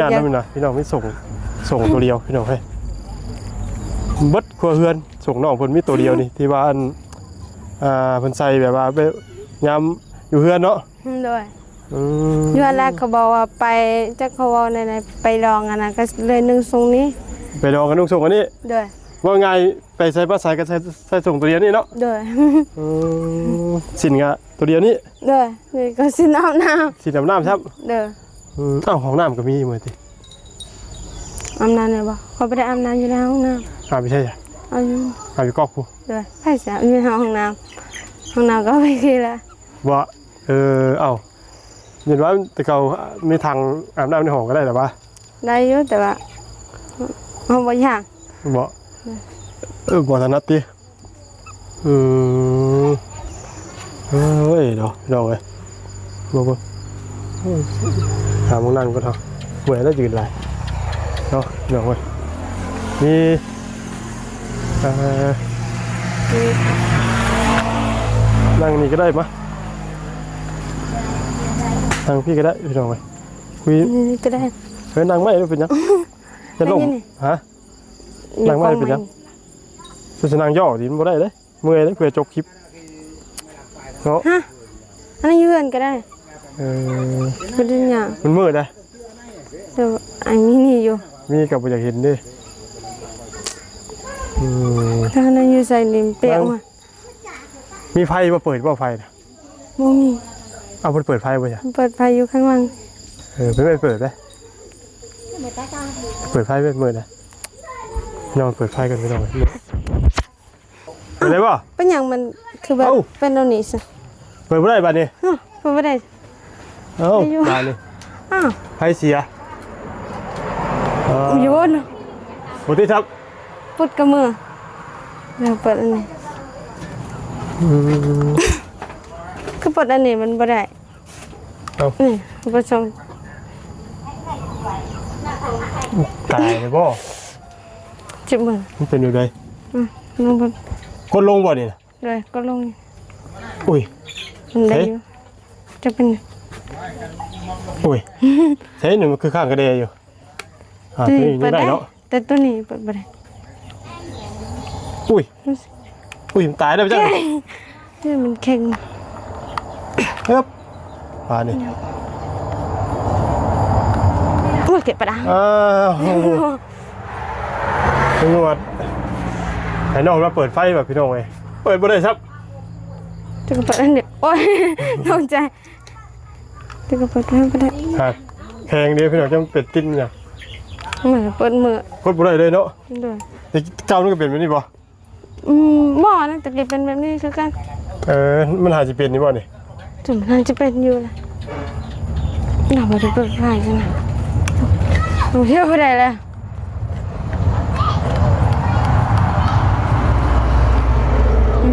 ຍາດນຳນະພີ່ນ້ອງ ມີສົ້ງ ສົ້ງໂຕດຽວພີ່ນ້ອງເອີຍ ເບິດຄົວເຮືອນ. ສົ້ງນ້ອງເພິ່ນມີໂຕດຽວນີ້ ທີ່ວ່າອັນ ອ່າ ເພິ່ນໃສ່ແບບວ່າ ແບບຍາມຢູ່ເຮືອນເນາະ. ໂດຍ. ອືມ ຢູ່ຫັ້ນແຫຼະ ເຂົາບອກວ່າໄປ ຈັກເຂົາເວົ້າແນວໃດ ໄປດອງອັນນັ້ນ ກໍເລີຍນຸ່ງສົ້ງນີ້ ໄປດອງກໍນຸ່ງສົ້ງອັນນີ້. ໂດຍ. ເວົ້າງ່າຍ ໄປໃສມາໃສກໍໃສ່ ໃສ່ສົ້ງໂຕດຽວນີ້ເນາະ. ໂດຍ. ອືມ ສິ້ນກໍໂຕດຽວນີ້. ໂດຍ. ນີ້ກໍສິ້ນອາບນ້ຳ ສິ້ນອາບນ້ຳຊ້ຳ. ໂດຍ. ອືມ ເອົ້າ ຫ້ອງນ້ຳກໍມີໝົດຕິ ອາບນ້ຳໄດ້ບໍ່? ຂ້ອຍບໍ່ໄດ້ອາບນ້ຳຢູ່ໃນຫ້ອງນ້ຳ. ອາບຢູ່ໃສ? ອາບຢູ່ ອາບຢູ່ກອກພຸ້ນ. ໂດຍ. ໃຜຊິອາບຢູ່ໃນຫ້ອງນ້ຳ? ຫ້ອງນ້ຳກໍເອົາໄປຄືລະ. ບໍ່? ເອີ ເອົ້າ ເຫັນວ່າແຕ່ເກົ່າມີຖັງອາບນ້ຳໃນຫ້ອງກໍໄດ້ລະວະ? ໄດ້ຢູ່ ແຕ່ວ່າເຮົາບໍ່ຢາກ. ບໍ່? ເອີ ບໍ່ຖະໜັດຕິ? ອືມ ເອີຍເນາະ ພີ່ນ້ອງເອີຍ ເບິ່ງ ເບິ່ງ ຫາໝ່ອງນັ່ງກ່ອນເນາະ ເມື່ອຍແລ້ວຢືນຫຼາຍເນາະ ພີ່ນ້ອງເອີຍ. ມີ ເອີ ນັ່ງນີ້ກໍໄດ້ມະ ນັ່ງພີ້ກໍໄດ້ ພີ່ນ້ອງເອີຍ ຄຸຍ ນີ້ກໍໄດ້. ເອີ ນັ່ງໄມ້ເປັນຫຍັງ? ຈະລົ້ມ ຮະ? ນັ່ງໄມ້ເປັນຫຍັງ? ຊິນັ່ງຍໍ້ຕິ ມັນບໍ່ໄດ້ເດ້ ເມື່ອຍເດ້ ເພື່ອຈົບຄລິບເນາະ. ຮະ? ອັນນີ້ຢູ່ເຮືອນກໍໄດ້. ເອີ ບໍ່ໄດ້ຫຍັງ ມັນມືດເດ້. ແຕ່ອັນມີນີ້ຢູ່ ມີກໍບໍ່ຢາກເຫັນເດ້. ອືມ ຖ້ານັ້ນຢູ່ໃສ່ນີ້ແປະອອກມາ. ມີໄຟບໍ່? ເປີດບໍ່ໄຟນະ? ບໍ່ມີ. ເອົາ ເພິ່ນເປີດໄຟບໍ່ຊະ? ເປີດໄຟຢູ່ຂ້າງຫຼັງ. ເອີ ໄປເປີດເດ້ ເປີດໄຟເປີດມືດນະ. ນອນເປີດໄຟກັນ ພີ່ນ້ອງ. ເປັນໄດ້ບໍ່? ເປັນຫຍັງມັນຄືແບບ ເອົ້າ ເປັນແນວນີ້ຊະ? ເປີດບໍ່ໄດ້ບາດນີ້. ຮະ? ເປີດບໍ່ໄດ້. ເອົ້າ ໄດ້ຢູ່ ບາດນີ້. ອ້າວ ໄຟເສຍ. ເອີ ຢູ່ເນາະ ບໍ່ຕິດຄັບ. ປົດກະມື ແລ້ວເປີດອັນນີ້. ອືມ ຄືປົດອັນນີ້ມັນບໍ່ໄດ້. ເອົ້າ ນີ້ບໍ່ສົ່ງ. ຕາຍແລ້ວບໍ່? ເຈັບມື. ມັນເປັນແບບໃດ? ອືມ ລົງເບິ່ງ. ກົດລົງບໍ່ນີ້ນະ? ໂດຍ ກົດລົງ. ອຸ້ຍ ມັນໄດ້ຢູ່. ຈະເປັນ ອຸ້ຍ ໃຊ່ນີ້ ມັນຄືຂ້າງກະແດຢູ່. ອ່າ ນີ້ ຕົວນີ້ຍັງໄດ້ເນາະ ແຕ່ຕົວນີ້ເປີດບໍ່ໄດ້. ອຸ້ຍ ອຸ້ຍ ມັນຕາຍແລ້ວຈ້ະ. ເອີ ມັນແຂງ. ເອີບ ບາດນີ້. ໂອ້ຍ ເຈັບປະດາ. ອ້າວ ຕຳຫຼວດ ໃຫ້ນ້ອງມາເປີດໄຟວ່າ ພີ່ນ້ອງເອີຍ ເປີດບໍ່ໄດ້ຊ້ຳ. ຈະເປີດອັນດຽວ. ໂອ້ຍ ຕົກໃຈ. ແຕ່ກໍເປີດໄວ້ບໍ່ໄດ້. ຮະ ແຂງເດ້ພີ່ນ້ອງ ຈັ່ງເປັນຕິດຫຍັງ. ມັນເປີດມື້ ກົດບໍ່ໄດ້ເລີຍເນາະ. ໂດຍ. ແຕ່ເກົ່າມັນກໍເປັນແບບນີ້ບໍ່? ອືມ ບໍ່ນະ ແຕ່ກໍເປັນແບບນີ້ຄືກັນ. ເອີ ມັນຫາຊິເປັນນີ້ບໍ່ນີ້? ມັນຫາຊິເປັນຢູ່ລະ. ເຮົາບໍ່ໄດ້ເປີດໄຟຊັ້ນນະ. ເຮົາທ່ຽວບໍ່ໄດ້ລະ.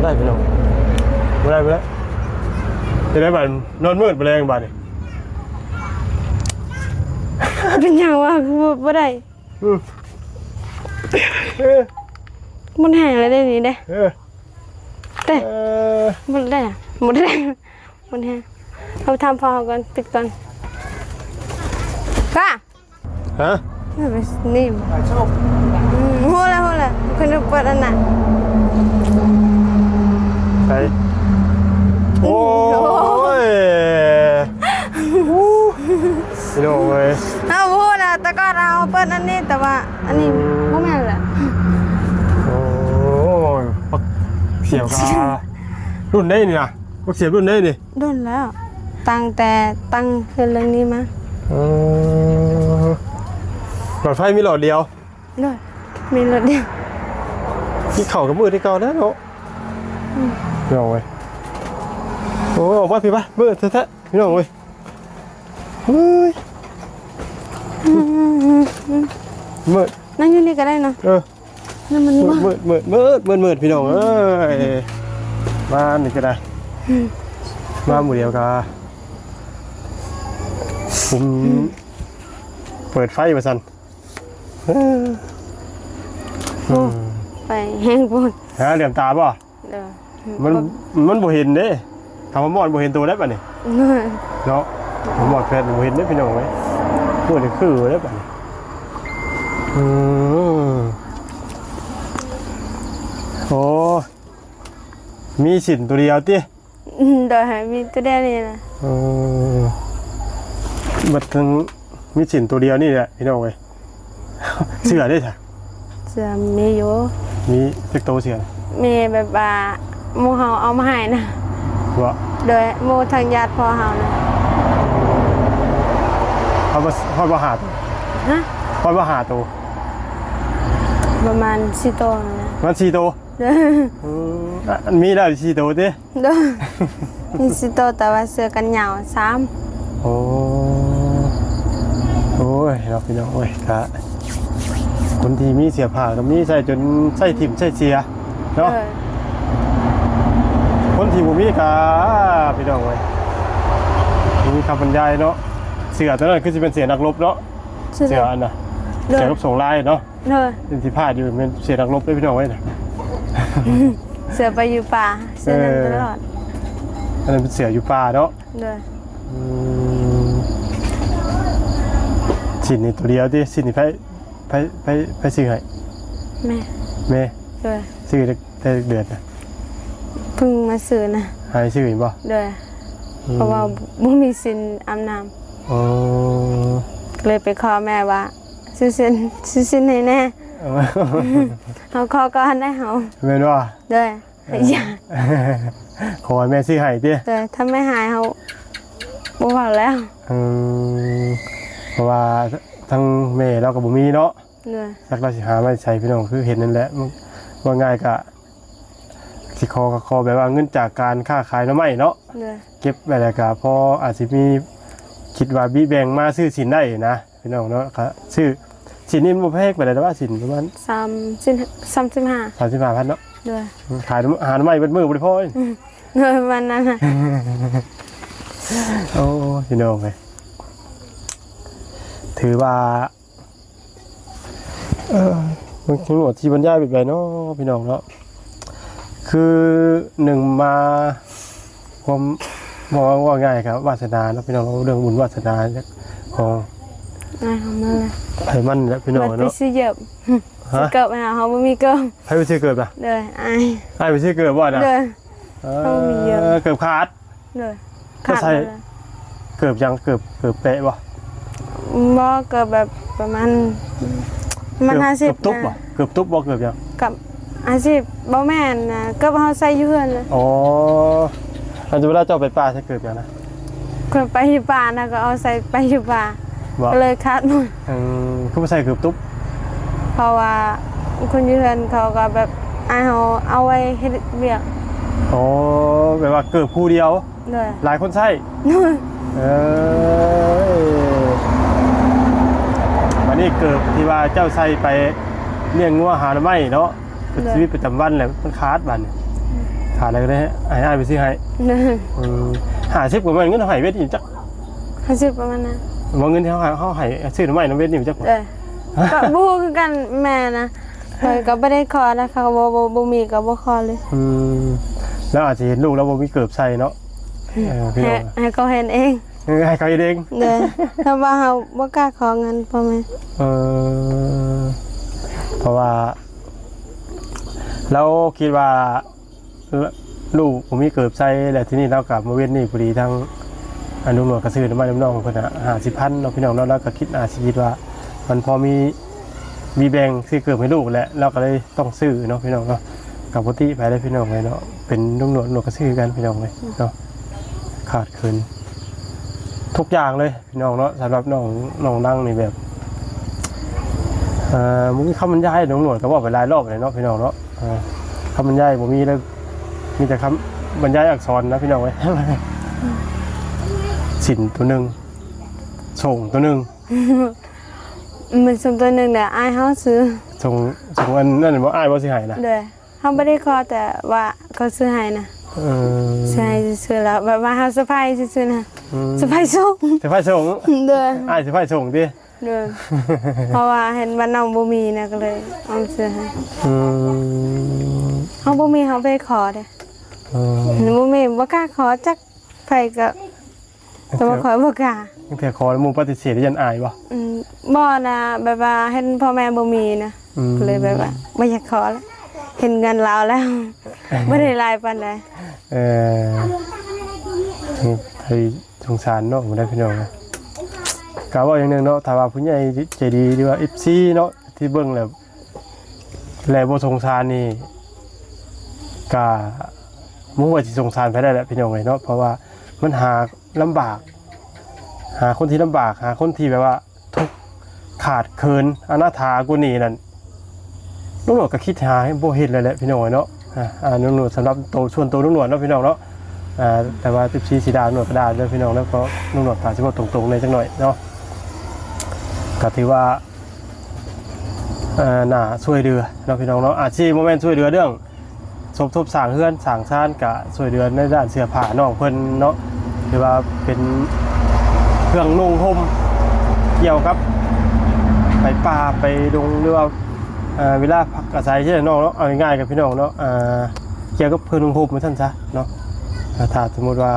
ໄດ້ພີ່ນ້ອງ ບໍ່ໄດ້ ບໍ່ໄດ້. ຈະໄດ້ບາດ ນອນມືດມື້ແລງບາດນີ້. ເປັນຫຍັງວະ ຄືບໍ່ ບໍ່ໄດ້? ອືມ ເອີ ໝົດແຮງແລ້ວເດ້ນີ້ເດ້. ເອີ ແຕ່ ເອີ ໝົດແລ້ວ ໝົດແຮງ ໝົດແຮງ. ເຮົາຖາມພໍ່ເຮົາກ່ອນ ປິດກ່ອນ. ກະ ຮະ? ນີ້ ອືມ ຮູ້ແລ້ວ ຮູ້ແລ້ວ ເພິ່ນເປີດອັນນັ້ນ. ໃສ? ໂອ້ຍ ພີ່ນ້ອງເອີຍ ເຮົາຮູ້ນະ ແຕ່ກ່ອນເຮົາເປີດອັນນີ້ ແຕ່ວ່າອັນນີ້ ອືມ ບໍ່ແມ່ນລະ. ໂອ້ຍ ບັກສຽບກະ ລຸ້ນໃດນີ້ນະ? ບັກສຽບລຸ້ນໃດນີ້? ດົນແລ້ວ ຕັ້ງແຕ່ຕັ້ງເຮືອນຫຼັງນີ້ມາ. ເອີ ຫຼອດໄຟມີຫຼອດດຽວ? ໂດຍ ມີຫຼອດດຽວ. ກິນເຂົ້າກັບມື້ທີ່ເກົ່າແລ້ວເນາະ. ອືມ ພີ່ນ້ອງເອີຍ ໂອ້ຍ ອອກມາພີ້ປະ ມືດແທ້ໆ ພີ່ນ້ອງເອີຍ. ເຮີ້ຍ ອືມ ມືດ ນັ່ງຢູ່ນີ້ກໍໄດ້ເນາະ. ເອີ ນັ້ນມັນມືດ ມືດ ມືດ ພີ່ນ້ອງເອີຍ. ມານີ້ກໍໄດ້ ອືມ ມາມື້ດຽວກໍ ອືມ ເປີດໄຟວ່າຊັ້ນ. ເອີ ໂອ້ ອືມ ໄຟແຮງໂພດ. ຫາ ເຫຼືອມຕາບໍ່? ເອີ ມັນ ມັນບໍ່ເຫັນເດ້ ຖ້າວ່າມອດບໍ່ເຫັນໂຕໄດ້ບາດນີ້ ເອີ ເນາະ. ມອດແພດບໍ່ເຫັນເດ້ ພີ່ນ້ອງເອີຍ. ໂອ້ ນີ້ຄືເດ້ບັດນີ້. ອືມ ໂອ້ ມີສິ້ນຕົວດຽວຕິ? ໂດຍ ມີແຕ່ດຽວນີ້ນະ. ເອີ ບັດທັງມີສິ້ນຕົວດຽວນີ້ແຫຼະ ພີ່ນ້ອງເອີຍ. ເສື້ອເດ້ຊະ? ເສື້ອມີຢູ່. ມີຈັກໂຕເສື້ອ? ມີແບບວ່າໝູ່ເຮົາເອົາມາໃຫ້ນະ. ບໍ່? ໂດຍ ໝູ່ທາງຍາດພໍ່ເຮົານະ. ຮອດບໍ່ ຮອດບໍ່ຫ້າໂຕ? ຮະ? ຮອດບໍ່ຫ້າໂຕ? ປະມານສີ່ໂຕນະ. ປະມານສີ່ໂຕ? ໂດຍ. ອືມ ອັນມີແລ້ວສີ່ໂຕຕິ? ໂດຍ ມີສີ່ໂຕ ແຕ່ວ່າເສື້ອກັນໜາວສາມ. ໂອ້ ໂອ້ຍເນາະ ພີ່ນ້ອງເອີຍ ກະຄົນທີ່ມີເສື້ອຜ້າກໍມີໃສ່ຈົນໃຊ້ຖິ້ມໃຊ້ເສຍເນາະ. ເອີ ຄົນທີ່ບໍ່ມີກະ ພີ່ນ້ອງເອີຍ ບໍ່ມີຄຳບັນຍາຍເນາະ. ເສື້ອຕົວນັ້ນຄືຊິເປັນເສື້ອນັກລົບເນາະ. ເສື້ອ ເສື້ອອັນນະ ໂດຍ ເສື້ອກັບໂສ້ງລາຍເນາະ. ໂດຍ ທີ່ພາດຢູ່ແມ່ນເສື້ອນັກລົບເດ້ ພີ່ນ້ອງເອີຍນະ. ເສື້ອໄປຢູ່ປ່າ ເສື້ອນັ້ນ ເອີ ຕະຫຼອດ. ອັນນັ້ນເປັນເສື້ອຢູ່ປ່າເນາະ. ໂດຍ. ອືມ ສິ້ນນີ້ຕົວດຽວຕິ? ສິ້ນນີ້ໃຜ ໃຜ ໃຜ ໃຜຊື້ໃຫ້? ແມ່. ແມ່? ໂດຍ. ຊື້ແຕ່ເດືອນນະ? ເພິ່ງມາຊື້ນະ. ໃຫ້ຊື້ເອງບໍ່? ໂດຍ. ອືມ ເພາະວ່າບໍ່ມີສິ້ນອາບນ້ຳ. ອໍ ກໍເລີຍໄປຂໍແມ່ວ່າ ຊື້ສິ້ນ ຊື້ສິ້ນໃຫ້ແດ່. ອໍ ເຮົາຂໍກ່ອນໄດ້ເຮົາ. ແມ່ນບໍ່? ໂດຍ. ເອີ ຂໍໃຫ້ແມ່ຊື້ໃຫ້ຕິ? ໂດຍ ຖ້າແມ່ໃຫ້ເຮົາບໍ່ເວົ້າແລ້ວ. ອືມ ເພາະວ່າທັງແມ່ລາວກໍບໍ່ມີເນາະ. ໂດຍ. ຈັກລາວຊິຫາມາໃສ ພີ່ນ້ອງ ຄືເຫັນນັ້ນແຫຼະ. ເວົ້າງ່າຍກະຊິຂໍ ກໍຂໍແບບວ່າເງິນຈາກການຄ້າຂາຍໜໍ່ໄມ້ເນາະ. ໂດຍ. ເກັບໄວ້ແລ້ວກໍພໍອາດຊິມີ ຄິດວ່າບິແບ່ງມາຊື້ສິ້ນໄດ້ນະ ພີ່ນ້ອງເນາະ. ກໍຊື້ ສິ້ນນີ້ມັນບໍ່ແພງປານໃດດອກວ່າ ສິ້ນປະມານ ສາມ ສາມສິບຫ້າ ສາມສິບຫ້າພັນເນາະ. ໂດຍ. ຂາຍ ຫາໜໍ່ໄມ້ເບິດມື້ບໍ່ໄດ້ພໍ. ອືມ ໂດຍ ປະມານນັ້ນນະ. ໂອ້ ພີ່ນ້ອງເອີຍ ຖືວ່າ ເອີ ເບິ່ງ ຕຳຫຼວດຊິບັນຍາຍແບບໃດເນາະ ພີ່ນ້ອງເນາະ. ຄືໜຶ່ງມາ ຄວາມ ເວົ້າ ເວົ້າງ່າຍກັບວາສະໜາເນາະ ພີ່ນ້ອງເນາະ. ເລື່ອງບຸນວາສະໜາຂອງ ອ້າຍເຮົາມາແລ້ວ ໃຜມັນແຫຼະ ພີ່ນ້ອງເນາະ. ໄປຊື້ເກີບ ຮະ? ຊື້ເກີບໃຫ້ເຮົາ ເຮົາບໍ່ມີເກີບ. ໃຜໄປຊື້ເກີບນະ? ໂດຍ ອ້າຍ. ອ້າຍໄປຊື້ເກີບບໍ່ນະ? ໂດຍ. ເອີ ເຮົາບໍ່ມີເກີບ. ເກີບຂາດ. ໂດຍ. ຂາດ ໃສ່ ເກີບຫຍັງ? ເກີບ ເກີບແປະບໍ່? ບໍ່ ເກີບແບບປະມານ ປະມານ ເກີບ ຫ້າສິບ ເກີບຕຸບບໍ່? ນະ ເກີບຕຸບບໍ່? ເກີບຫຍັງ? ກັບ ຫ້າສິບ ບໍ່ແມ່ນນະ ເກີບເຮົາໃສ່ຢູ່ເຮືອນນະ. ອໍ ອັນເວລາເຈົ້າໄປປ່າໃສ່ເກີບຫຍັງນະ? ຂ້ອຍໄປຢູ່ປ່ານະ ກໍເອົາໃສ່ໄປຢູ່ປ່າ. ບໍ່? ກໍເລີຍຂາດໝົດ. ອືມ ຄືບໍ່ໃສ່ເກີບຕຸບ? ເພາະວ່າຄົນຢູ່ເຮືອນເຂົາກໍແບບ ອ້າຍເຮົາເອົາໄວ້ເຮັດວຽກ. ອໍ ແບບວ່າເກີບຄູ່ດຽວ. ໂດຍ. ຫຼາຍຄົນໃຊ້. ໂດຍ. ເອີ ບາດນີ້ເກີບທີ່ວ່າເຈົ້າໃສ່ໄປລ້ຽງງົວຫາໜໍ່ໄມ້ເນາະ ໂດຍ ຊີວິດປະຈຳວັນແຫຼະ ມັນຂາດບາດນີ້. ອືມ ຂາດແລ້ວກໍໄດ້ໃຫ້ອ້າຍໄປຊື້ໃຫ້. ໂດຍ. ອືມ ຫ້າສິບ ກໍແມ່ນເງິນເຮົາໃຫ້ເວດນີ້ຈັກ ຫ້າສິບ ປະມານນັ້ນ. ບໍ່ ເງິນທີ່ເຮົາໃຫ້ ເຮົາໃຫ້ຊື້ໜໍ່ໄມ້ນຳເວດນີ້ຈັກ. ໂດຍ. ກໍບໍ່ຮູ້ຄືກັນແມ່ນະ ຂ້ອຍກໍບໍ່ໄດ້ຂໍນະ ເຂົາກໍບໍ່ ບໍ່ ບໍ່ມີກໍບໍ່ຂໍເລີຍ. ອືມ ລາວອາດຊິເຫັນລູກລາວບໍ່ມີເກີບໃສ່ເນາະ. ເອີ ໃຫ້ ໃຫ້ເຂົາເຫັນເອງ. ເອີ ໃຫ້ເຂົາເຮັດເອງ. ໂດຍ. ຖ້າວ່າເຮົາບໍ່ກ້າຂໍເງິນພໍ່ແມ່. ເອີ ເພາະວ່າລາວຄິດວ່າລູກບໍ່ມີເກີບໃສ່ ແລ້ວທີນີ້ລາວກະມາເວັນນີ້ພໍດີ ທາງ ອາ ລຸງໜວດກະຊື້ນຳມານຳນ້ອງເພິ່ນ ຫ້າສິບພັນເນາະ ພີ່ນ້ອງເນາະ. ລາວກະຄິດ ອາດຊິຄິດວ່າມັນພໍມີ ມີແບ່ງຊື້ເກີບໃຫ້ລູກແຫຼະ ລາວກະເລີຍຕ້ອງຊື້ເນາະ ພີ່ນ້ອງເນາະ. ກະບໍ່ຕິໃຜເດ້ ພີ່ນ້ອງເອີຍເນາະ ເປັນລຸງໜວດ ໜວດກະຊື້ຄືກັນ ພີ່ນ້ອງເອີຍເນາະ. ຂາດເຂີນທຸກຢ່າງເລີຍ ພີ່ນ້ອງເນາະ. ສຳລັບນ້ອງ ນ້ອງດັງນີ້ແບບ ເອີ ບໍ່ມີຄຳບັນຍາຍ. ລຸງໜວດກໍເວົ້າໄປຫຼາຍຮອບແລ້ວເນາະ ພີ່ນ້ອງເນາະ. ເອີ ຄຳບັນຍາຍບໍ່ມີເລີຍ ມີແຕ່ຄຳບັນຍາຍອັກສອນນະ ພີ່ນ້ອງເອີຍ. ສິ້ນໂຕໜຶ່ງ ໂສ້ງໂຕໜຶ່ງ ມັນໂສ້ງໂຕໜຶ່ງແຫຼະ ອ້າຍເຮົາຊື້. ໂສ້ງ ໂສ້ງອັນນັ້ນບໍ່ ອ້າຍບໍ່ຊື້ໃຫ້ນະ? ໂດຍ. ເຮົາບໍ່ໄດ້ຂໍ ແຕ່ວ່າເຂົາຊື້ໃຫ້ນະ. ເອີ ຊື້ໃຫ້ຊື່ໆ ແລ້ວແບບວ່າເຮົາເຊີໄພຊື່ໆນະ. ອືມ ເຊີໄພໂຊງ ເຊີໄພໂຊງ. ໂດຍ. ອ້າຍເຊີໄພໂຊງຕິ? ໂດຍ. ເພາະວ່າເຫັນວ່ານ້ອງບໍ່ມີນະ ກໍເລີຍເອົາມາຊື້ໃຫ້. ອືມ ເຮົາບໍ່ມີເຮົາໄປຂໍເດ້. ເອີ ບໍ່ມີ ບໍ່ກ້າຂໍຈັກໃຜກໍ ແຕ່ວ່າຂ້ອຍບໍ່ກ້າ. ເທື່ອຂໍແລ້ວໝູ່ປະຕິເສດ ຢ້ານອາຍບໍ່? ອືມ ບໍ່ນະ ແບບວ່າເຫັນພໍ່ແມ່ບໍ່ມີນະ ອືມ ກໍເລີຍແບບວ່າບໍ່ຢາກຂໍແລ້ວ ເຫັນເງິນລາວແລ້ວ ບໍ່ໄດ້ຫຼາຍປານໃດ. ເອີ ໃຫ້ສົງສານນ້ອງພຸ້ນແຫຼະພີ່ນ້ອງ. ກະເວົ້າຢ່າງໜຶ່ງເນາະ ຖ້າວ່າຜູ້ໃຫຍ່ໃຈດີ ຫຼືວ່າ ເອັຟຊີ ເນາະ ທີ່ເບິ່ງແລ້ວ ແລະ ບໍ່ສົງສານນີ້ ກະບໍ່ຮູ້ວ່າຊິສົງສານໃຜໄດ້ແຫຼະພີ່ນ້ອງເອີຍເນາະ ເພາະວ່າມັນຫາລຳບາກ ຫາຄົນທີ່ລຳບາກ ຫາຄົນທີ່ແບບວ່າທຸກຂາດເຂີນອະນາຖາກວ່ານີ້ນັ້ນ ລຸງໜວດກໍຄິດຫາບໍ່ເຫັນແລ້ວແຫຼະພີ່ນ້ອງເອີຍເນາະ. ອາ ລຸງໜວດ ສຳລັບໂຕ ສ່ວນໂຕລຸງໜວດເນາະພີ່ນ້ອງເນາະ ອາ ແຕ່ວ່າ ເອັຟຊີ ຊິດ່າລຸງໜວດກໍດ່າເດີພີ່ນ້ອງເດີ ເພາະລຸງໜວດກໍຊິເວົ້າຕົງໆແດ່ຈັກໜ້ອຍເນາະ ກໍຖືວ່າ ເອີ ໜ້າຊ່ວຍເຫຼືອເນາະພີ່ນ້ອງເນາະ ອາດຊິບໍ່ແມ່ນຊ່ວຍເຫຼືອເລື່ອງສົມທົບສ້າງເຮືອນສ້າງຊານ ກະຊ່ວຍເຫຼືອໃນດ້ານເສື້ອຜ້ານ້ອງເພິ່ນເນາະ ຫຼືວ່າເປັນເຄື່ອງນຸ່ງຫົ່ມ ກ່ຽວກັບໄປປ່າໄປດົງ ຫຼືວ່າ ເອີ ເວລາພັກອາໄສຊີ້ນະນ້ອງເນາະ ເອົາງ່າຍໆກັບພີ່ນ້ອງເນາະ ເອີ ກ່ຽວກັບເຄື່ອງນຸ່ງຫົ່ມວ່າຊັ້ນຊະເນາະ. ຖ້າສົມມຸດວ່າ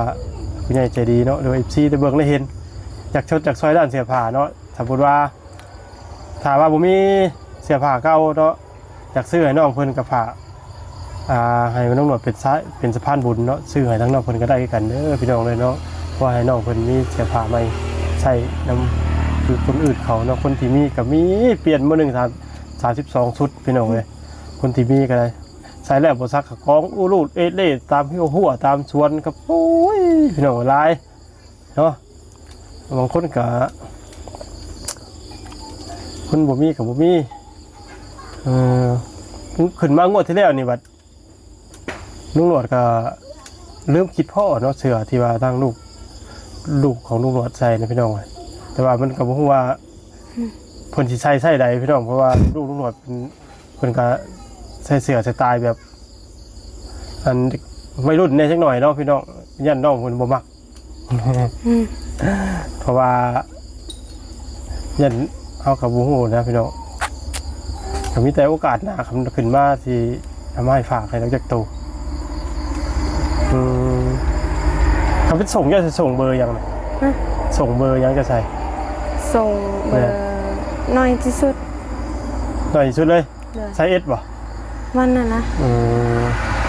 ຜູ້ໃຫຍ່ໃຈດີເນາະ ຫຼືວ່າ ເອັຟຊີ ໄດ້ເບິ່ງໄດ້ເຫັນ ຢາກຊົດຢາກຊ່ອຍດ້ານເສື້ອຜ້າເນາະ ສົມມຸດວ່າ ຖ້າວ່າບໍ່ມີເສື້ອຜ້າເກົ່າເນາະ ຢາກຊື້ໃຫ້ນ້ອງເພິ່ນກໍຝາກ ອ່າ ໃຫ້ນ້ອງໜວດເປັນສາ ເປັນສະພານບຸນເນາະ ຊື້ໃຫ້ທາງນ້ອງເພິ່ນກໍໄດ້ຄືກັນເດີພີ່ນ້ອງເດີເນາະ ເພື່ອໃຫ້ນ້ອງເພິ່ນມີເສື້ອຜ້າໃໝ່ໃຊ້ນຳ ຄືຄົນອື່ນເຂົາເນາະ. ຄົນທີ່ມີກໍມີ ປ່ຽນມື້ໜຶ່ງສາມ ສາມສິບສອງຊຸດພີ່ນ້ອງເອີຍ ຄົນທີ່ມີກໍໄດ້ ໃສ່ແລ້ວບໍ່ຊັກກໍກອງອູລູດເອເລ່ຕາມຫ້ວຍຫົວຕາມສວນກໍ ໂອ້ຍ ພີ່ນ້ອງຫຼາຍ ເນາະ ບາງຄົນກະ ຄົນບໍ່ມີກະບໍ່ມີ ເອີ ຂຶ້ນມາງວດທີ່ແລ້ວນີ້ບັດ ລຸງຫຼວດກະລືມຄິດພໍ້ເນາະ ເສື້ອທີ່ວ່າທາງລູກ ລູກຂອງລຸງຫຼວດໃສ່ນະພີ່ນ້ອງ ແຕ່ວ່າມັນກະບໍ່ຮູ້ວ່າ ອືມ ເພິ່ນຊິໃສ່ ໃສ່ໃດພີ່ນ້ອງ ເພາະວ່າລູກລຸງຫຼວດເພິ່ນ ເພິ່ນກະໃສ່ເສື້ອສະໄຕແບບ ອັນ ໄວລຸ້ນແດ່ຈັກໜ້ອຍເນາະພີ່ນ້ອງ ຢ້ານນ້ອງເພິ່ນບໍ່ມັກ ອືມ ເພາະວ່າຢ້ານ ເຮົາກໍບໍ່ຮູ້ນະພີ່ນ້ອງ ກໍມີແຕ່ໂອກາດໜ້າຄັນຂຶ້ນມາຊິເອົາມາໃຫ້ຝາກໃຫ້ລາວຈັກໂຕ. ອືມ ຄັນເປັນສົ່ງ ເຈົ້າຊິສົ່ງເບີຫຍັງນະ? ຮະ? ສົ່ງເບີຫຍັງເຈົ້າໃສ່? ສົ່ງເບີ ແມ່ນ ນ້ອຍທີ່ສຸດ ນ້ອຍທີ່ສຸດເລີຍ. ໂດຍ ໄຊເອັສບໍ່? ມັນນັ້ນນະ ເອີ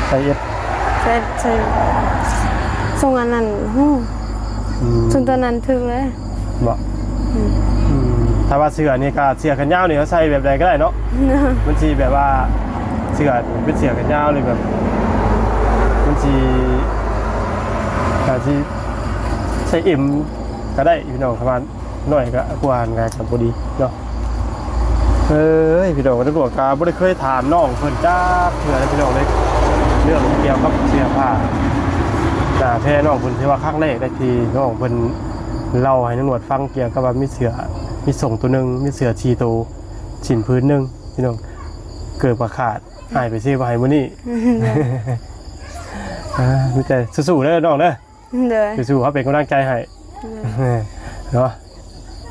ໄຊເອັສ ໃສ່ ໃສ່ ສົ່ງອັນນັ້ນ ຫູ ອືມ ສົ່ງຕົວນັ້ນຖືກເລີຍ ບໍ່? ອືມ ອືມ ຖ້າວ່າເສື້ອນີ້ກໍ ເສື້ອແຂນຍາວນີ້ ເຮົາໃສ່ແບບໃດກໍໄດ້ເນາະ ມັນຊິແບບວ່າ ເສື້ອເປັນເສື້ອແຂນຍາວນີ້ແບບ ມັນຊິ ກໍຊິໃສ່ເອັມກໍໄດ້ພີ່ນ້ອງ ປະມານ ໜ້ອຍກະກວ່າຫັ້ນກະ ກະບໍ່ດີເນາະ. ເອີຍ ພີ່ນ້ອງ ຕຳຫຼວດກະບໍ່ໄດ້ເຄີຍຖາມນ້ອງເພິ່ນຈັກເທື່ອເລີຍພີ່ນ້ອງເອີຍ ເລື່ອງກ່ຽວກັບເສື້ອຜ້າ ໜ້າແທ້ນ້ອງເພິ່ນ ຖືວ່າຄັ້ງແລກໄດ້ທີ່ນ້ອງເພິ່ນເລົ່າໃຫ້ຕຳຫຼວດຟັງ ກ່ຽວກັບວ່າມີເສື້ອ ມີສົ້ງໂຕໜຶ່ງ ມີເສື້ອສີ່ໂຕ ສິ້ນຜືນໜຶ່ງ ພີ່ນ້ອງ ເກີບກະຂາດ ອ້າຍໄປຊື້ມາໃຫ້ມື້ນີ້. ອ່າ ມີແຕ່ສູ້ໆເດີນ້ອງເດີ. ໂດຍ ສູ້ໆ ເຮົາເປັນກຳລັງໃຈໃຫ້ ໂດຍ ເນາະ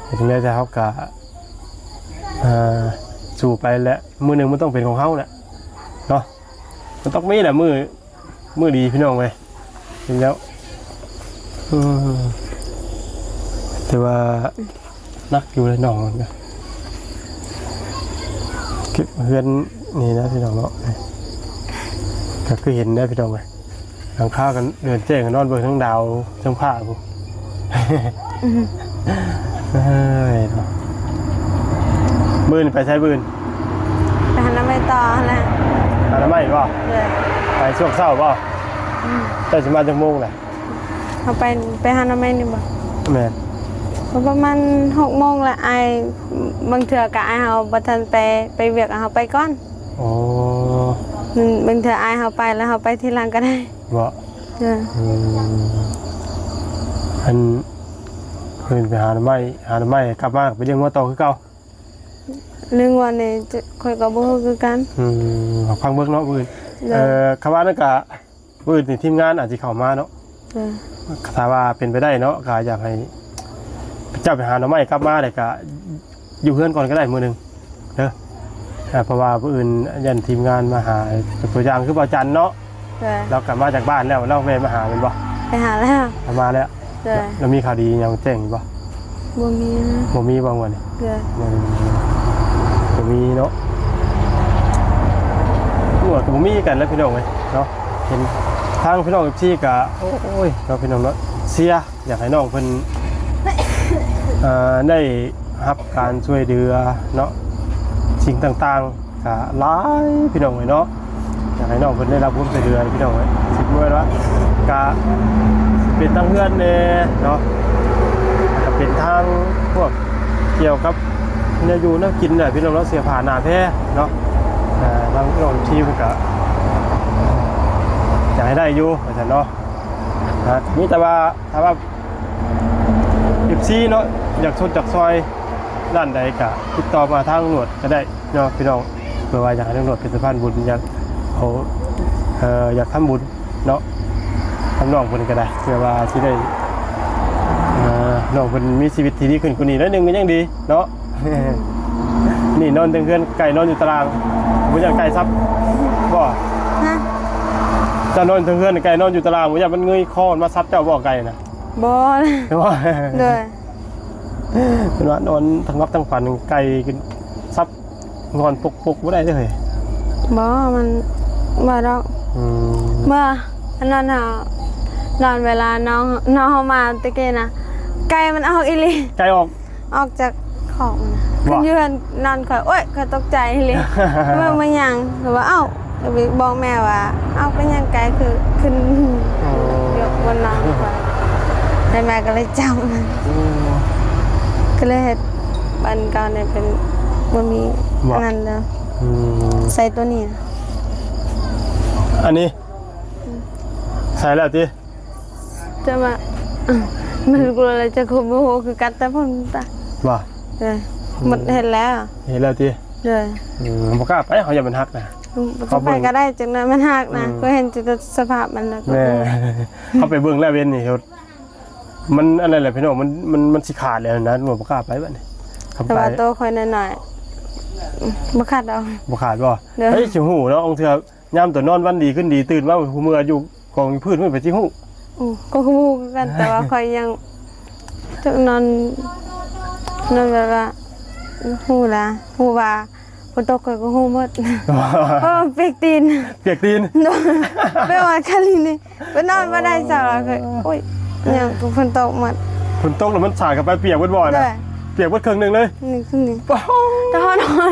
ເຮັດຈັ່ງໃດແຕ່ເຮົາກະ ເອີ ສູ້ໄປແຫຼະ ມື້ໜຶ່ງມັນຕ້ອງເປັນຂອງເຮົາແຫຼະເນາະ ມັນຕ້ອງມີແຫຼະ ມື້ ມື້ດີພີ່ນ້ອງເອີຍ ເຫັນແລ້ວ ອືມ ແຕ່ວ່າ ໜັກຢູ່ເລີຍນ້ອງມັນກະ ເກັບເຮືອນນີ້ນະພີ່ນ້ອງເນາະ ກະຄືເຫັນເດີພີ່ນ້ອງເອີຍ ຫຼັງຄາກັນເດືອນແຈ້ງ ນອນເບິ່ງທັງດາວທັງຟ້າພຸ້ນ ເອີຍເນາະ ມື້ອື່ນໄປໃສມື້ອື່ນ? ໄປຫາໜໍ່ໄມ້ຕໍ່ຫັ້ນແຫຼະ ຫາໜໍ່ໄມ້ບໍ່? ໂດຍ ໄປຊ່ວງເຊົ້າບໍ່? ອືມ ເຈົ້າຊິມາຈັກໂມງແຫຼະ? ເຮົາໄປ ໄປຫາໜໍ່ໄມ້ນີ້ບໍ່? ແມ່ນ ກໍປະມານຫົກໂມງລະ ອ້າຍ ບາງເທື່ອກໍອ້າຍເຮົາບໍ່ທັນໄປ ໄປວຽກ ເຮົາໄປກ່ອນ. ອໍ ບາງເທື່ອອ້າຍເຮົາໄປ ແລ້ວເຮົາໄປທີຫຼັງກໍໄດ້. ບໍ່? ເອີ ອືມ ອັນ ຄືໄປຫາໜໍ່ໄມ້ ຫາໜໍ່ໄມ້ ກັບມາກໍໄປລ້ຽງງົວຕໍ່ຄືເກົ່າ? ເລື່ອງງົວນີ້ ຂ້ອຍກໍບໍ່ຮູ້ຄືກັນ. ອືມ ຟັງເບິ່ງເນາະ ມື້ອື່ນ. ໂດຍ ເອີ ຄຳວ່ານັ້ນກະ ມື້ອື່ນນີ້ທີມງານອາດຊິເຂົ້າມາເນາະ. ເອີ ຖ້າວ່າເປັນໄປໄດ້ເນາະ ກໍຢາກໃຫ້ເຈົ້າໄປຫາໜໍ່ໄມ້ກັບມາ ແລ້ວກໍຢູ່ເຮືອນກ່ອນກໍໄດ້ມື້ໜຶ່ງເດີ. ເອີ ເພາະວ່າມື້ອື່ນຢ້ານທີມງານມາຫາ ຕົວຢ່າງຄືບ່າວຈັນເນາະ. ເອີ ລາວກໍມາຈາກບ້ານແລ້ວ ລາວແວ່ມາຫາແມ່ນບໍ່? ໄປຫາແລ້ວ ມາແລ້ວ. ເອີ ລາວມີຂ່າວດີຫຍັງແຈ້ງຢູ່ບໍ່? ບໍ່ມີນະ. ບໍ່ມີບໍ່ງວດນີ້? ເອີ ບໍ່ມີ ບໍ່ມີເນາະ. ງວດກໍບໍ່ມີກັນແລ້ວພີ່ນ້ອງເອີຍເນາະ. ເຫັນທາງພີ່ນ້ອງ ເອັຟຊີ ກໍ ໂອ້ຍ ເນາະ ພີ່ນ້ອງເນາະ ເຊຍ ຢາກໃຫ້ນ້ອງເພິ່ນ ເອີ ໄດ້ຮັບການຊ່ວຍເຫຼືອເນາະ ສິ່ງຕ່າງໆ ກໍຫຼາຍພີ່ນ້ອງເອີຍເນາະ. ຢາກໃຫ້ນ້ອງເພິ່ນໄດ້ຮັບຄວາມຊ່ວຍເຫຼືອພີ່ນ້ອງເອີຍ. ຊິບໍ່ແມ່ນວ່າ ກະເປັນທາງເຮືອນແດ່ເນາະ ກະເປັນທາງພວກກ່ຽວກັບແນວຢູ່ແນວກິນແຫຼະພີ່ນ້ອງເນາະ ເສື້ອຜ້າໜ້າແພເນາະ. ເອີ ທາງນ້ອງທີມກະຢາກໃຫ້ໄດ້ຢູ່ວ່າຊັ້ນເນາະ. ນະ ມີແຕ່ວ່າ ຖ້າວ່າ ເອັຟຊີ ເນາະ ຢາກຊົດຢາກຊ່ອຍດ້ານໃດກະຕິດຕໍ່ມາທາງຕຳຫຼວດກໍໄດ້ເນາະພີ່ນ້ອງ. ເພື່ອວ່າຢາກໃຫ້ຕຳຫຼວດເປັນສະພານບຸນ ຢາກເອົາ ເອີ ຢາກທຳບຸນເນາະ ທຳນ້ອງເພິ່ນກໍໄດ້ ເພື່ອວ່າຊິໄດ້ ເອີ ນ້ອງເພິ່ນມີຊີວິດທີ່ດີຂຶ້ນກວ່ານີ້ໜ້ອຍໜຶ່ງກໍຍັງດີເນາະ. ນີ້ນອນເທິງເຮືອນ ໄກ່ນອນຢູ່ຕາລາງ ບໍ່ຢ້ານໄກ່ສັບບໍ່? ຮະ? ເຈົ້ານອນເທິງເຮືອນ ໄກ່ນອນຢູ່ຕາລາງ ບໍ່ຢ້ານມັນເງີຍຄໍມັນມາສັບເຈົ້າບໍ່ ໄກ່ນະ? ບໍ່ນະ. ບໍ່? ໂດຍ. ເພິ່ນວ່ານອນທັງຫຼັບທັງຝັນ ໄກ່ສັບງອນປົກປົກບໍ່ໄດ້ເດ້. ບໍ່ ມັນບໍ່ດອກ. ອືມ ເມື່ອອັນນັ້ນເຮົານອນ ເວລານ້ອງ ນ້ອງເຮົາມາແຕ່ກີ້ນະ ໄກ່ມັນອອກອີ່ຫຼີ. ໄກ່ອອກ? ອອກຈາກຂອງນະ ຂຶ້ນຢູ່ເຮືອນນອນຂ້ອຍ. ໂອ້ຍ ຂ້ອຍຕົກໃຈອີ່ຫຼີ. ວ່າແມ່ນຫຍັງ? ຂ້ອຍວ່າ ເອົ້າ ກໍໄປບອກແມ່ວ່າ ເອົ້າ ເປັນຫຍັງໄກ່ຄືຂຶ້ນ ໂອ້ ຢູ່ບົນນອນຂ້ອຍ ແລ້ວແມ່ກໍເລີຍຈັບມັນ. ໂອ້ ກໍເລີຍເຮັດອັນເກົ່ານີ້ເປັນ ບໍ່ມີ ບໍ່ ອັນນັ້ນແລ້ວ. ອືມ ໃສ່ຕົວນີ້ນະ. ອັນນີ້ ອືມ ໃສ່ແລ້ວຕິ? ຈະວ່າ ມັນກະລະຈະຄົບບໍ່ຮູ້ຄືກັນ ແຕ່ເພິ່ນຕາ ວ່າ ເອີ ໝົດເຮັດແລ້ວ ເຮັດແລ້ວຕິ? ເອີ ອືມ ບໍ່ກ້າໄປ ເຮົາຢ້ານມັນຫັກນະ. ອືມ ບໍ່ຕ້ອງໄປກໍໄດ້ ຈັກໜ້ອຍມັນຫັກນະ. ອືມ ກໍເຫັນແຕ່ສະພາບມັນແລ້ວ ແມ່ນ ເຮົາໄປເບິ່ງແລ້ວເວັນນີ້ ມັນອັນນັ້ນແຫຼະພີ່ນ້ອງ ມັນ ມັນ ມັນຊິຂາດແລ້ວນະ ບໍ່ກ້າໄປບັດນີ້. ແຕ່ວ່າໂຕຂ້ອຍນ້ອຍໆ ບໍ່ຂາດດອກ ບໍ່ຂາດບໍ່? ໂດຍ ເຮີ້ຍ ຊິຮູ້ເນາະ ບາງເທື່ອ ຍາມຕົວນອນວັນດີຄືນດີ ຕື່ນມາຜູ້ເມື່ອຢູ່ກອງຢູ່ພື້ນ ມັນໄປຊິຮູ້. ອື ກໍຮູ້ຄືກັນ ແຕ່ວ່າຂ້ອຍຍັງຈັກນອນ ນອນແບບວ່າ ຮູ້ລະ ຮູ້ວ່າຝົນຕົກ ຂ້ອຍກໍຮູ້ໝົດ ເພາະວ່າປຽກຕີນ ປຽກຕີນ. ໂດຍ ແບບວ່າຄາລີນີ້ ໄປນອນບໍ່ໄດ້ເຊົ້າລະ ໂອ້ຍ ຫຍັງກໍຝົນຕົກໝົດ. ຝົນຕົກແລ້ວມັນສາດເຂົ້າໄປປຽກເບິດບໍ່ນະ? ໂດຍ ປຽກເບິດເຄິ່ງໜຶ່ງເລີຍ. ນີ້ຄືນີ້ ໂອ້ໂຫ ແຕ່ເຮົານອນ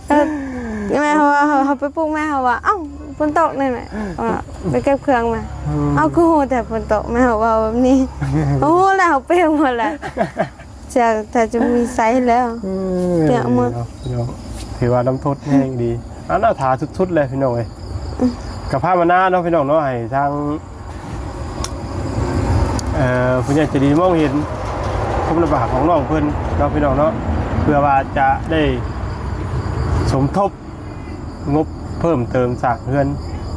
ເອີ ແມ່ເຮົາວ່າ ເຮົາ ເຮົາໄປປຸກແມ່ເຮົາວ່າ ເອົ້າ ຝົນຕົກນີ້ແມ່ ວ່າໄປເກັບເຄື່ອງມາ. ອືມ ເອົ້າ ຄືຮູ້ແຕ່ຝົນຕົກ ແມ່ເຮົາເວົ້າແບບນີ້. ໂອ້ ແລ້ວເຮົາປຽກໝົດແລ້ວ ຈະ ຈະ ຈະມີໃສແລ້ວ. ອືມ ປຽກໝົດ ເນາະ ພີ່ນ້ອງ ຖືວ່ານ້ຳທົດແຮງດີ. ອັນນັ້ນຖ້າສຸດໆແຫຼະພີ່ນ້ອງເອີຍ. ອືມ ກໍພາວະນາເນາະພີ່ນ້ອງເນາະ ໃຫ້ທາງ ເອີ ຜູ້ໃຫຍ່ໃຈດີມອງເຫັນຄວາມລຳບາກຂອງນ້ອງເພິ່ນເນາະ ພີ່ນ້ອງເນາະ ເພື່ອວ່າຈະໄດ້ສົມທົບງົບເພີ່ມເຕີມສ້າງເຮືອນ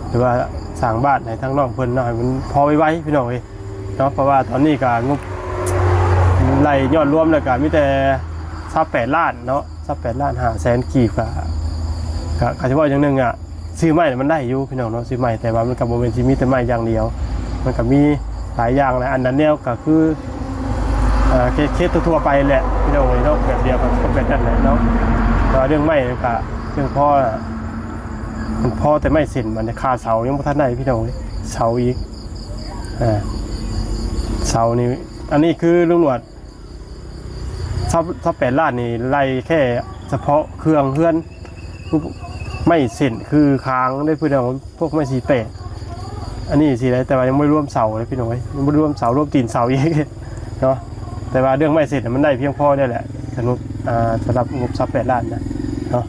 ຫຼືວ່າສ້າງບ້ານໃຫ້ທາງນ້ອງເພິ່ນເນາະ ໃຫ້ມັນພໍໄວໆ ພີ່ນ້ອງເອີຍເນາະ. ເພາະວ່າຕອນນີ້ກໍງົບໄລ່ຍອດລວມແລ້ວກໍມີແຕ່ຊາວແປດລ້ານເນາະ ຊາວແປດລ້ານຫ້າແສນກີບ ກໍ ກໍ ກໍຊິເວົ້າຢ່າງໜຶ່ງອະ ຊື້ໄມ້ມັນໄດ້ຢູ່ພີ່ນ້ອງເນາະ ຊື້ໄມ້ ແຕ່ວ່າມັນກໍບໍ່ແມ່ນຊິມີແຕ່ໄມ້ຢ່າງດຽວ ມັນກໍມີຫຼາຍຢ່າງແຫຼະ. ອັນນັ້ນແນວກໍຄື ເອີ ເຄສ ເຄສທົ່ວໆໄປແຫຼະພີ່ນ້ອງເອີຍເນາະ ແບບດຽວກັນກັບແບບນັ້ນແຫຼະເນາະ ແຕ່ວ່າເລື່ອງໄມ້ກໍພຽງພໍ ມັນພໍແຕ່ໄມ້ເສັ້ນ ມັນຄ່າເສົາຍັງບໍ່ທັນໄດ້ພີ່ນ້ອງເອີຍ ເສົາອີກ ເອີ ເສົານີ້ ອັນນີ້ຄືລຸງໜວດ ຊາວ ຊາວແປດລ້ານນີ້ໄລ່ແຄ່ສະເພາະເຄື່ອງເຮືອນ ໄມ້ເສັ້ນຄືຄາງເດ້ພີ່ນ້ອງ ພວກໄມ້ສີ່ແປດ ອັນນີ້ຊິໄດ້ ແຕ່ວ່າຍັງບໍ່ໄດ້ລວມເສົາເດ້ພີ່ນ້ອງເອີຍ ຍັງບໍ່ໄດ້ລວມເສົາ ລວມຕີນເສົາອີກເນາະ. ແຕ່ວ່າເລື່ອງໄມ້ເສັ້ນມັນໄດ້ພຽງພໍແລ້ວແຫຼະ ສຳລັບ ອ່າ ສຳລັບງົບຊາວແປດລ້ານນະເນາະ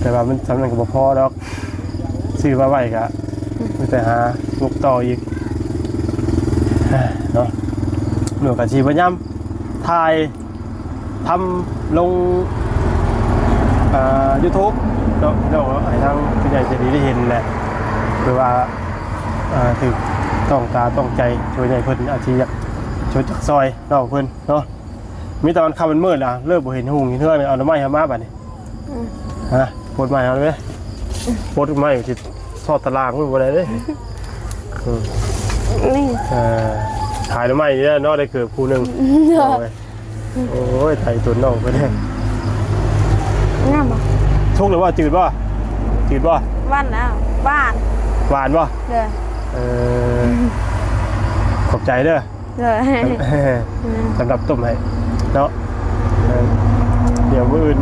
ແຕ່ວ່າມັນສ່ຳນັ້ນກໍບໍ່ພໍດອກ ຊື້ມາໄວ້ກໍມີແຕ່ຫາງົບຕໍ່ອີກເນາະ. ໜວດກໍຊິພະຍາຍາມຖ່າຍ ທຳລົງ ເອີ ຢູທູບເນາະ ພີ່ນ້ອງເນາະ ໃຫ້ທາງຜູ້ໃຫຍ່ໃຈດີໄດ້ເຫັນແຫຼະ ເພື່ອວ່າ ເອີ ຖືກຕ້ອງຕາຕ້ອງໃຈ ຜູ້ໃຫຍ່ເພິ່ນອາດຊິຢາກຊ່ວຍຈັກຊ່ອຍນ້ອງເພິ່ນເນາະ. ມີແຕ່ວັນຄ່ຳວັນມືດລະ ເລີກບໍ່ເຫັນຮຸ່ງເຫັນເຮືອນ ເອົາໜໍ່ໄມ້ເຮົາມາບັດນີ້ ອືມ ຮະ ປົດໄມ້ເຮົາເດ້ ປົດໄມ້ຊິ ຊອດຕາລາງມັນບໍ່ໄດ້ເດ້. ອືມ ນີ້ ເອີ ຂາຍໜໍ່ໄມ້ນີ້ແຫຼະເນາະ ໄດ້ເກີບຄູ່ໜຶ່ງ. ໂດຍ ໂອ້ຍ ໄຖຕົນນ້ອງເພິ່ນແຮງ. ງາມບໍ່? ສຸກແລ້ວບໍ່? ຈືດບໍ່? ຈືດບໍ່? ຫວານແລ້ວ ຫວານ ຫວານບໍ່? ໂດຍ ເອີ ຂອບໃຈເດີ. ໂດຍ ສຳລັບຕົ້ມໃຫ້ເນາະ. ເອີ ດຽວມື້ອື່ນ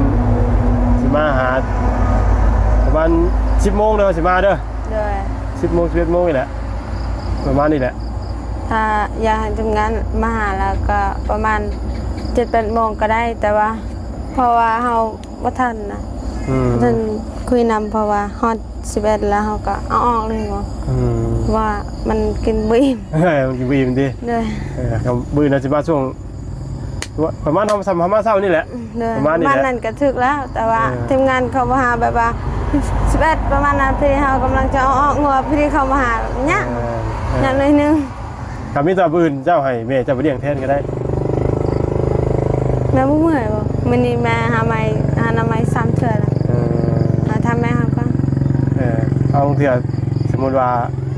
ຊິມາຫາ ປະມານສິບໂມງເດີ ຊິມາເດີ. ໂດຍ ສິບໂມງ ສິບເອັດໂມງນີ້ແຫຼະ ປະມານນີ້ແຫຼະ. ຖ້າຢາກໃຫ້ທີມງານມາຫາ ແລ້ວກໍປະມານເຈັດແປດໂມງກໍໄດ້ ແຕ່ວ່າ ເພາະວ່າເຮົາບໍ່ທັນນະ. ອືມ ບໍ່ທັນຄຸຍນຳ ເພາະວ່າຮອດສິບເອັດແລ້ວ ເຮົາກໍເອົາອອກເລີຍເນາະ. ອືມ ເພາະວ່າມັນກິນບໍ່ອີ່ມ. ເອີ ມັນກິນບໍ່ອີ່ມຕິ. ໂດຍ ເອີ ມື້ອື່ນເຮົາຊິມາຊ່ວງ ປະມານເຮົາ ເຮົາມາເຊົ້ານີ້ແຫຼະ. ໂດຍ ປະມານນີ້ແຫຼະ ປະມານນັ້ນກໍຖືກແລ້ວ ແຕ່ວ່າ ເອີ ທີມງານເຂົາມາຫາແບບວ່າສິບເອັດ ປະມານນັ້ນ ພໍດີເຮົາກຳລັງຈະເອົາອອກ ເພາະວ່າພໍດີເຂົາມາຫາຍາກ ເອີ ຍາກໜ້ອຍໜຶ່ງ. ກໍມີແຕ່ມື້ອື່ນເຈົ້າໃຫ້ແມ່ເຈົ້າໄປລ້ຽງແທນກໍໄດ້. ແມ່ບໍ່ເມື່ອຍບໍ່? ມື້ນີ້ແມ່ຫາໄມ້ ຫາໜໍ່ໄມ້ສາມເທື່ອແລ້ວ. ເອີ ຫາຖາມແມ່ເຮົາກ່ອນ. ເອີ ເອົາ ເທື່ອສົມມຸດວ່າ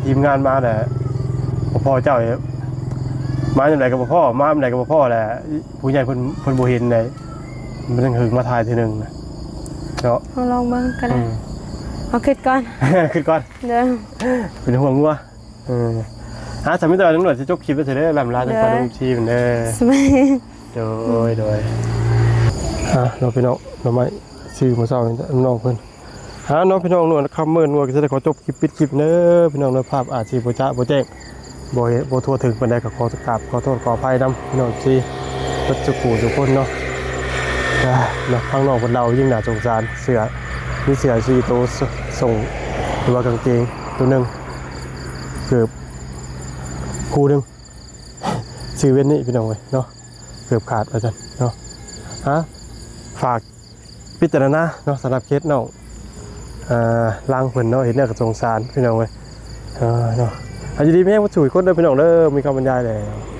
ທີມງານມາແລ້ວບໍ່ພໍ້ເຈົ້າ ມາຍາມໃດກໍບໍ່ພໍ້ ມາຍາມໃດກໍບໍ່ພໍ້ແຫຼະ. ຜູ້ໃຫຍ່ເພິ່ນ ເພິ່ນບໍ່ເຫັນໃດ ມັນຍັງຫຶງມາຖ່າຍເທື່ອໜຶ່ງນະເນາະ. ເຮົາລອງເບິ່ງກໍໄດ້. ອືມ ເຮົາຄິດກ່ອນ ຄິດກ່ອນ. ໂດຍ ເປັນຫ່ວງງົວ. ເອີ ອ່າ ສາມີແຕ່ວ່າຕຳຫຼວດຊິຈົບຄລິບໄປເທື່ອເດີ ລຳລາ ໂດຍ ທາງປາລຸງຊີເດີ. ໂດຍ ໂດຍ ອ່າ ເນາະ ພີ່ນ້ອງ ໜໍ່ໄມ້ຊື້ມື້ເຊົ້ານີ້ ນ້ອງເພິ່ນ. ອ່າ ເນາະ ພີ່ນ້ອງ ນວນຄ່ຳເມີນວກໍຊິໄດ້ຂໍຈົບຄລິບ ປິດຄລິບເດີພີ່ນ້ອງເດີ. ພາບອາດຊິບໍ່ຈະບໍ່ແຈ້ງ ບໍ່ ບໍ່ທົ່ວເຖິງປານໃດ ກໍຂໍກາບຂໍໂທດຂໍອະໄພນຳພີ່ນ້ອງເອັຟຊີເບິດສູ່ຜູ້ສູ່ຄົນເນາະ. ອ່າ ເນາະ ທາງນ້ອງເພິ່ນເລົ່າຍິ່ງໜ້າສົງສານ ເສື້ອ ມີເສື້ອສີ່ໂຕ ສ- ສົ່ງ ຫຼືວ່າກາງເກງໂຕໜຶ່ງ ເກີບຄູ່ໜຶ່ງ ຊື່ເວັນນີ້ພີ່ນ້ອງເອີຍເນາະ ເກີບຂາດວ່າຊັ້ນເນາະ. ອ່າ ຝາກ ພິຈາລະນາເນາະ ສຳລັບເຄສນ້ອງ ເອີ ລາງເພິ່ນເນາະ ເຮັດແນວກໍສົງສານພີ່ນ້ອງເອີຍ. ເອີ ເນາະ ໃຫ້ຢູ່ດີມີແຮງເບິດສູ່ຄົນເດີພີ່ນ້ອງເດີ. ມີຄຳບັນຍາຍແລ້ວ.